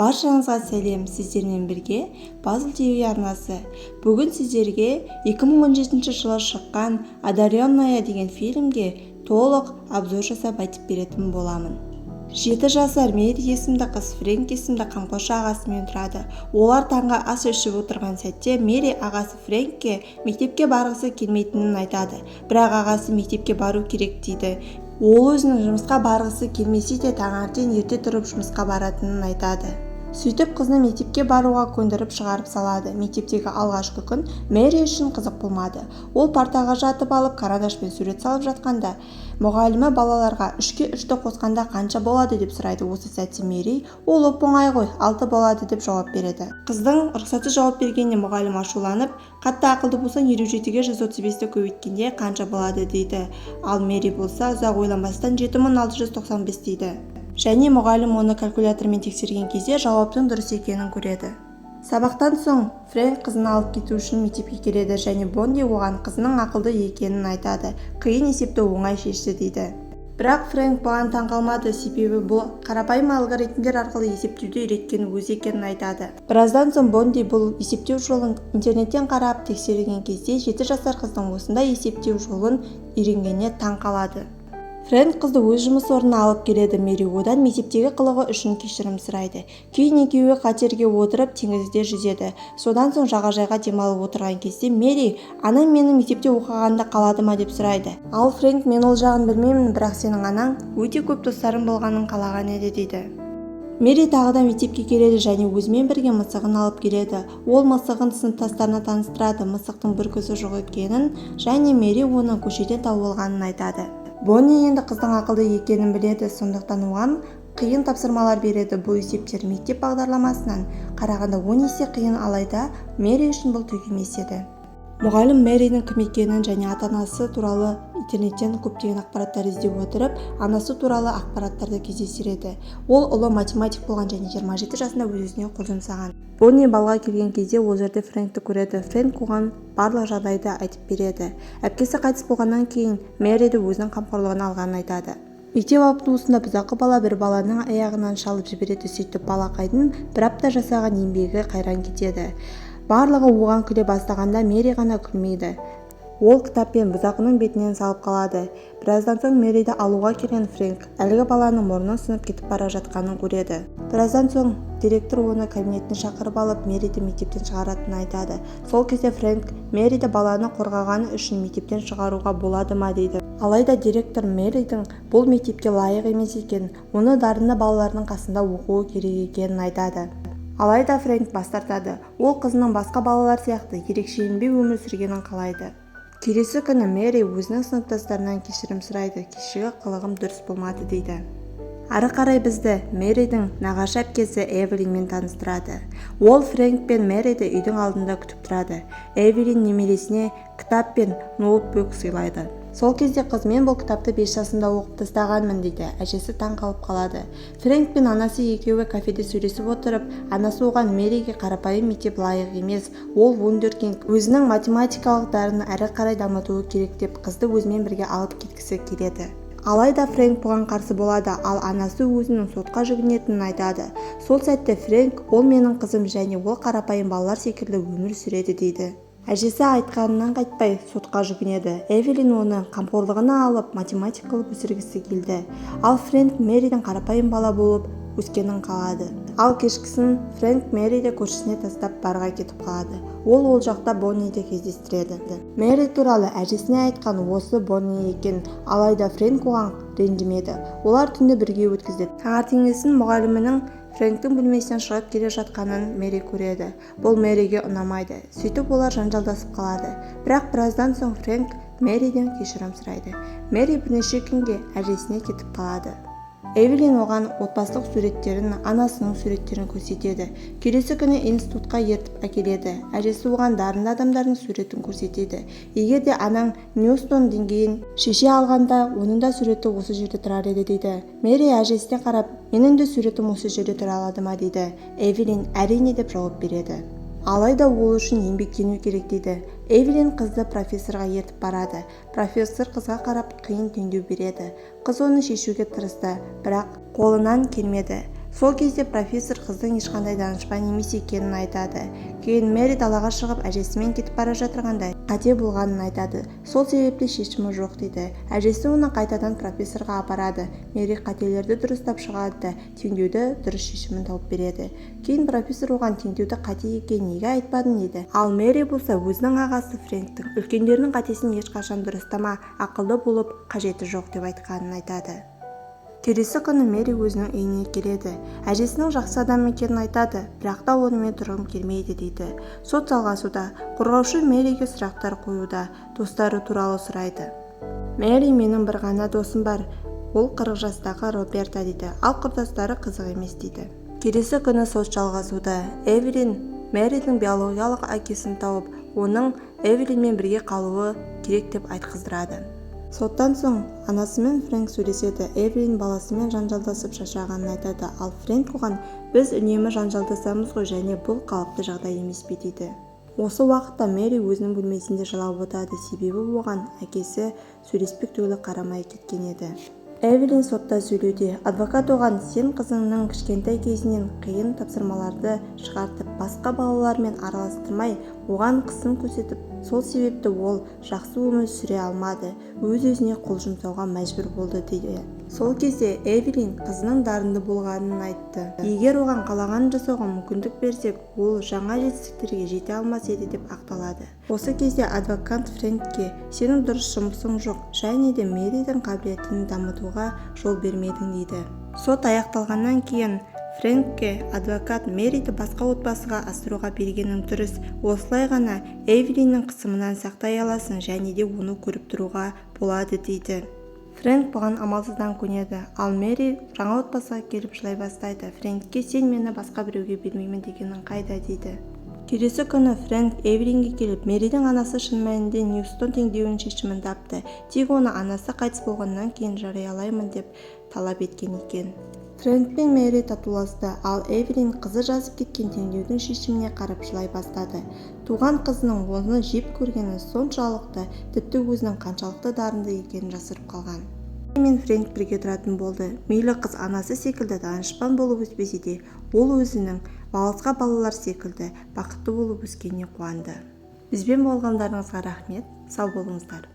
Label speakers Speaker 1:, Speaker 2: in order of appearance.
Speaker 1: Баршаңызға сәлем! Сіздермен бірге Пазл ТВ арнасы. Бүгін сіздерге 2017 жылы шыққан «Одаренная» деген фильмге толық обзор жасап, айтып беретін боламын. 7 жасар Мэри есімді қыз Фрэнк есімді қамқоршы ағасымен тұрады. Олар таңғы ас ішіп отырған сәтте Мэри ағасы Фрэнкке мектепке барғысы келмейтінін айтады. Бірақ ағасы мектепке бару керек дейді. Ол өзінің жұмысқа барғысы келмесе де, таңертең ерте тұрып жұмысқа баратынын айтады. Сөйтіп, қызын мектепке баруға көндіріп, шығарып салады. Мектептегі алғашқы күн Мэри үшін қызық болмады. Ол партаға жатып алып, карандашпен сурет салып жатқанда, мұғалімі балаларға: «Үшке үшті қосқанда қанша болады?» – деп сұрайды. Осы сәтте Мэри: «Ол оп оңай ғой, алты болады», – деп жауап береді. Қыздың рұқсатсыз жауап бергеніне мұғалім ашуланып: «Қатты ақылды болсаң, 57-ге 135-ті көбейткенде қанша болады?» – дейді. Ал Мэри болса, ұзақ ойланбастан, 7695 дейді және мұғалім оны калькулятормен тексерген кезде жауаптың дұрыс екенін көреді. Сабақтан соң Фрэнк қызын алып кету үшін мектепке келеді және Бонни оған қызының ақылды екенін айтады, қиын есепті оңай шешті дейді. Бірақ Фрэнк бұған таң қалмады, себебі бұл қарапайым алгоритмдер арқылы есептеуді үйреткен өзі екенін айтады. Біраздан соң Бонни бұл есептеу жолын интернеттен қарап тексерген кезде, 7 жасар қыздың осындай есептеу жолын үйренгеніне таң қалады. Фрэнк қызды өз жұмыс орнына алып келеді. Мэри одан мектептегі қылығы үшін кешірім сұрайды. Кейін екеуі катерге отырып, теңізде жүзеді. Содан соң жағажайға демалып отырған кезде Мэри: «Анам менің мектепте оқығанымды қалады ма?» – деп сұрайды. Ал Фрэнк: «Мен ол жағын білмеймін, бірақ сенің анаң өте көп достарың болғанын қалаған еді», – дейді. Мэри тағы да мектепке келеді және өзімен бірге мысығын алып келеді. Ол мысығын сыныптастарына таныстырады, мысықтың бір көзі жоқ екенін және Мэри оны көшеден тауып алғанын айтады. Бонни енді қыздың ақылды екенін біледі, сондықтан оған қиын тапсырмалар береді. Бұл есептер мектеп бағдарламасынан қарағанда 10 есе қиын, алайда Мэри үшін бұл түк емес еді. Мұғалім Мэридің кім екенін және ата-анасы туралы интернеттен көптеген ақпараттар іздеп отырып, анасы туралы ақпараттарды кездестіреді. Ол ұлы математик болған және 27 жасында өз-өзіне қол жұмсаған. Бонни балға келген кезде, ол жерде Фрэнкті көреді. Фрэнк оған барлық жағдайды айтып береді, әпкесі қайтыс болғаннан кейін Мэриді өзінің қамқорлығына алғанын айтады. Мектеп автобусында бұзақы бала бір баланың аяғынан шалып жібереді. Сөйтіп, балақайдың бір апта жасаған еңбегі қайран кетеді. Барлығы оған күле бастағанда, Мэри ғана күлмейді. Ол кітаппен бұзақының бетінен салып қалады. Біраздан соң Мэриді алуға келген Фрэнк әлгі баланың мұрны сынып кетіп бара жатқанын көреді. Біраздан соң директор оны кабинетіне шақырып алып, Мэриді мектептен шығаратынын айтады. Сол кезде Фрэнк: «Мэриді баланы қорғағаны үшін мектептен шығаруға болады ма?» – дейді. Алайда директор Мэридің бұл мектепке лайық емес екенін, оны дарынды балалардың қасында оқуы керек екенін айтады. Алайда Фрэнк бас тартады. Ол қызының басқа балалар сияқты ерекшеленбей өмір сүргенін қалайды. Келесі күні Мэри өзінің сыныптастарынан кешірім сұрайды. «Кешегі қылығым дұрыс болмады», – дейді. Ары қарай бізді Мэридің нағашы әпкесі Эвелинмен таныстырады. Ол Фрэнк пен Мэриді үйдің алдында күтіп тұрады. Эвелин немересіне кітап пен ноутбук сыйлайды. Сол кезде қыз: «Мен бұл кітапты 5 жасымда оқып тастағанмын», – дейді. Әжесі таң қалып қалады. Фрэнк пен анасы екеуі кафеде сөйлесіп отырып, анасы оған Мэриге қарапайым мектеп лайық емес, ол вундеркинд, өзінің математикалық дарынын әрі қарай дамытуы керек деп, қызды өзімен бірге алып кеткісі келеді. Алайда Фрэнк бұған қарсы болады, ал анасы өзінің сотқа жүгінетінін айтады. Сол сәтте Фрэнк: «Ол менің қызым және ол қарапайым балалар секілді өмір сүреді», – дейді. Әжесі айтқанынан қайтпай, сотқа жүгінеді. Эвелин оны қамқорлығына алып, математик қылып өсіргісі келді. Ал Фрэнк Мэридің қарапайым бала болып өскенін қалады. Ал кешкісін Фрэнк Мэриді көршісіне тастап, барға кетіп қалады. Ол ол жақта Бонниді кездестіреді. Мэри туралы әжесіне айтқан осы Бонни екен. Алайда Фрэнк оған ренжімеді. Олар түнді бірге өткізді. Таңертеңгісін мұғалімінің Фрэнктің бөлмесінен шығып келе жатқанын Мэри көреді. Бұл Мэриге ұнамайды. Сөйтіп, олар жанжалдасып қалады. Бірақ біраздан соң Фрэнк Мэриден кешірім сұрайды. Мэри бірнеше күнге әжесіне кетіп қалады. Эвелин оған отбасылық суреттерін, анасының суреттерін көрсетеді. Келесі күні институтқа ертіп әкеледі. Әжесі оған дарынды адамдардың суретін көрсетеді. «Егер де анаң Ньютон деңгейін шеше алғанда, оның да суреті осы жерде тұрар еді», – дейді. Мэри әжесіне қарап: «Менің де суретім осы жерде тұра алады ма?» – дейді. Эвелин: «Әрине», – деп жауап береді. Алайда ол үшін еңбектену керек, дейді. Эвелин қызды профессорға ертіп барады. Профессор қызға қарап, қиын теңдеу береді. Қыз оны шешуге тырысты, бірақ қолынан келмеді. Сол кезде профессор қыздың ешқандай данышпан емес екенін айтады. Кейін Мэри далаға шығып, әжесімен кетіп бара жатырғанда қате болғанын айтады. Сол себепті шешімі жоқ дейді. Әжесі оны қайтадан профессорға апарады. Мэри қателерді дұрыстап шығады да, теңдеуді дұрыс шешімін тауып береді. Кейін профессор оған теңдеуді қате екенін неге айтпадың дейді. Ал Мэри болса өзінің ағасы Фрэнктің үлкендердің қатесін ешқашан дұрыстама, ақылды болып қажеті жоқ деп айтқанын айтады. Келесі күні Мэри өзінің үйіне келеді. Әжесінің жақсы адам екенін айтады, бірақ та онымен тұрғым келмейді дейді. Сот жалғасуда. Қорғаушы Мэриге сұрақтар қоюда, достары туралы сұрайды. Мэри менің бір ғана досым бар, ол 40 жастағы Роберта дейді, ал құрдастары қызық емес дейді. Келесі күні сот жалғасуда. Эвелин Мэридің биологиялық әкесін тауып, оның Эвелинмен бірге қалуы керек деп айтқыздырады. Соттан соң анасымен Фрэнк сөйлеседі. Эвелин баласымен жанжалдасып шаршағанын айтады, ал Фрэнк оған біз үнемі жанжалдасамыз ғой және бұл қалыпты жағдай емес пе дейді. Осы уақытта Мэри өзінің бөлмесінде жылап отырады, себебі оған әкесі сөйлеспек түгілі қарамай кеткен еді. Эвелин сотта сөйлеуде. Адвокат оған сен қызыңның кішкентай кезінен қиын тапсырмаларды шығартып, басқа балалармен араластырмай, оған қысым көрсетіп, сол себепті ол жақсы өмір сүре алмады, өз-өзіне қол жұмсауға мәжбүр болды дейді. Сол кезде Эвелин қызының дарынды болғанын айтты. Егер оған қалағанын жасауға мүмкіндік берсек, ол жаңа жетістіктерге жете алмас еді деп ақталады. Осы кезде адвокат Фрэнкке сенің дұрыс жұмысың жоқ және де Мэридің қабілетін дамытуға жол бермедің дейді. Сот аяқталғаннан кейін Фрэнкке адвокат Мэриді басқа отбасыға асыруға бергенің дұрыс, осылай ғана Эвелиннің қысымынан сақтай аласың және де оны көріп тұруға болады дейді. Фрэнк бұған амалсыздан көнеді, ал Мэри жаңа отбасыға келіп жылай бастайды. Фрэнкке сен мені басқа біреуге бермеймін дегенің қайда дейді. Келесі күні Фрэнк Эвелинге келіп, Мэридің анасы шын мәнінде Ньютон теңдеуінің шешімін тапты, тек оны анасы қайтыс болғаннан кейін жариялаймын деп талап еткен екен. Фрэнк пен Мэри татуласты, ал Эвелин қызы жазып кеткен теңдеудің шешіміне қарап жылай бастады. Туған қызының оны жек көргені соншалықты, тіпті өзінің қаншалықты дарынды екенін жасырып қалған. Мэри мен Фрэнк бірге тұратын болды. Мейлі қыз анасы секілді данышпан болып өспесе де, ол өзінің басқа балалар секілді бақытты болып өскеніне қуанды. Бізбен болғандарыңызға рахмет, сау болыңыздар.